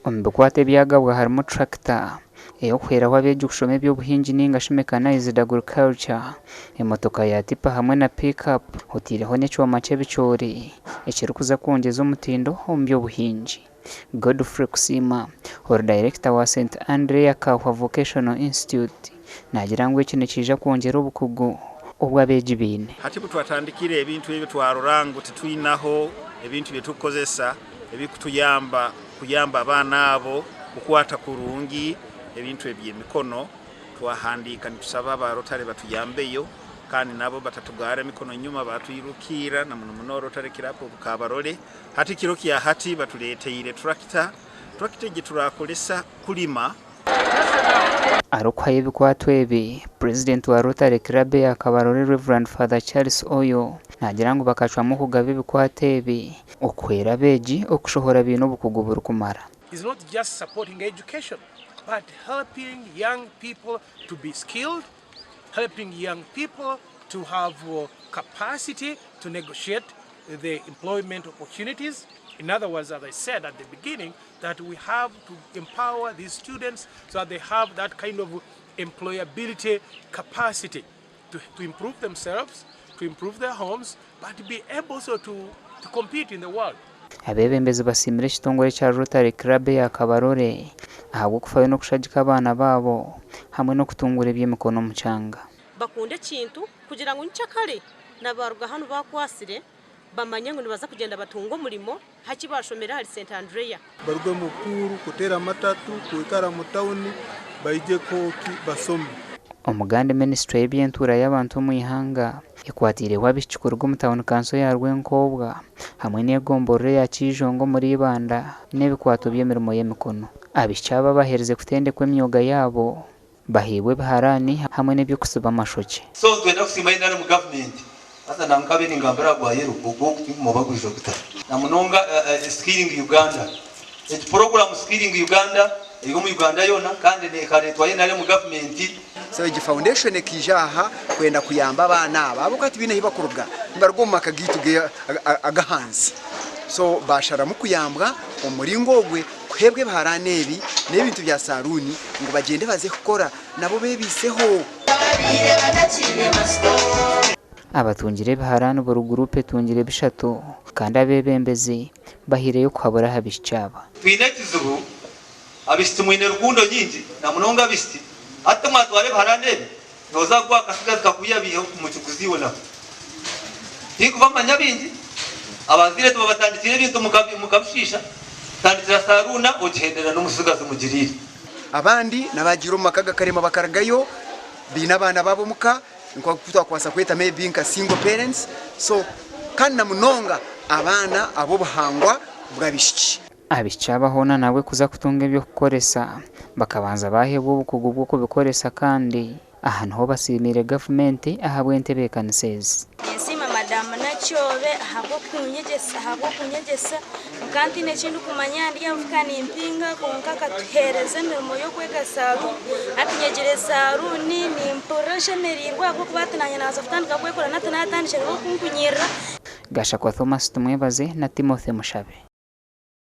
Omu bikwato ebyagabwa harimu turakita ey'okuhweraho abeegi kushoma eby'obuhingi ninga shi Mechanized Agriculture, emotoka ya tipa hamwe na pick up otaireho n'ekyoma ky'ebicoori ekirikuza kwongyeza omutindo omu by'obuhingi. Godfrey Kusiima, ori dayirekita wa St Andrea Kahwa Vocational Institute naagira ngu eki nikiija kwongyera obukugu obu abeegi baine. Hati ku twatandikire ebintu ebi twarora ngu titwinaho ebintu by'etukukozesa ebikutuyamba kuyamba abaana abo kukwata kurungi ebintu eby'emikono, twahandiika nitusaba aba Rotary batuyambeyo kandi nabo batatugara emikono nyuma batwirukiira na muno muno Rotary Club of Kabarole. Hati kiro kya hati batureeteire turakita, turakita egi turakoresa kulima. Arikuhayo ebikwato ebi, Purezidenti wa Rotary Club eya Kabarole Rev Father Charles Oyo naagira ngu bakacwamu kugaba ebikwato ebi okuhwera abeegi okushohora baine obukugu burikumara. Is not just supporting education but helping young people to be skilled, helping young people to have capacity to negotiate the employment opportunities. In other words, as I said at the beginning, that we have to empower these students so that they have that kind of employability capacity to, to improve themselves, to improve their homes, but to be able also to, to compete in the world. Abeebembezi basiimire ekitongore kya Rotary Club eya Kabarole ahabw'okufayo n'okushagika abaana baabo hamwe n'okutungura eby'emikono omu kyanga. Bakunda ekintu kugira ngu nkyakare nabaruga hanu bakwasire bamanye ngu nibaza kugyenda batunga omurimo haki bashomera ahari St Andrea. Baruge mu puuru kuteera amatatu kwikara mu tawuni baije kooki basome. Omugandi minisiture y'ebyentuura y'abantu omu ihanga ekwatiireho abaishiki kuruga omu tauni kanso ya Rwenkobwa hamwe n'egomborora eya Kiijongo omuri Ibanda n'ebikwato by'emirimo y'emikono. Abaishiki aba abaherize kutendekwa emyoga yaabo bahairwe ebiharaani hamwe n'eby'okutsiba amashokye. So nitwenda kusiima NRM government haza na nkabe ningambira aha gwa yellow ogwo tinkumanya oba gwija guta na munonga skilling Uganda egi program skilling Uganda eri omu Uganda yoona kandi ekaretwa NRM government. So egi foundation ekaija aha kwenda kuyamba abaana aba ahabw'okuba tibaine ahi bakuruga nibaruga omu maka gaitu ag'ahansi so basharamu kuyambwa omu muringo ogwe kuheebwa ebiharaani ebi n'ebintu bya saruuni ngu bagyende baze kukora nabo beebaiseho. Abatungire ebiharaani buri guruupu etungire bishatu kandi abeebembezi bahaireyo kuhabura aha baishiki aba. Twine ekizibu, abaishiki mwine rukundo nyingi na munonga abaishiki. Hati mwatwara ebiharaani ebi, nooza kugwa aha kasigazi kakwihabiihe omu kiguzi iwe nako. Tinkubamanya baingi, abazaire tibabatandikiire ebintu mukabishiisha, tandikira saruuna ogihendera n'omutsigazi mugiriire. Abandi n'abaagiire omu maka gakarema bakarugayo baine abaana baabo omuka nk'oku twakubaasa kweta maybe nka single parents so kandi na munonga abaana ab'obuhangwa bw'abaishiki. Abaishiki aba hoona nabwe kuza kutunga eby'okukoresa bakabanza baaheebwa obukugu bw'okubikoresa kandi aha niho basiimiire gavumenti ahabw'entebeekanisa ezi. Ninsiima Madamu Nakyobe ahabw'okunyegyesa Nkaba ntaine eki ndikumanya ndi aha nimpinga kwonka akatuheereza emirimo y'okwega saruuni. Hati nyegire saruuni nimpurira nshemereirwe ahabw'okuba hati naanye naaza kutandika kwekora nahati naatandikire okunkunyirira. Gashakwa Thomas Tumwebaze na Timothy Mushabe.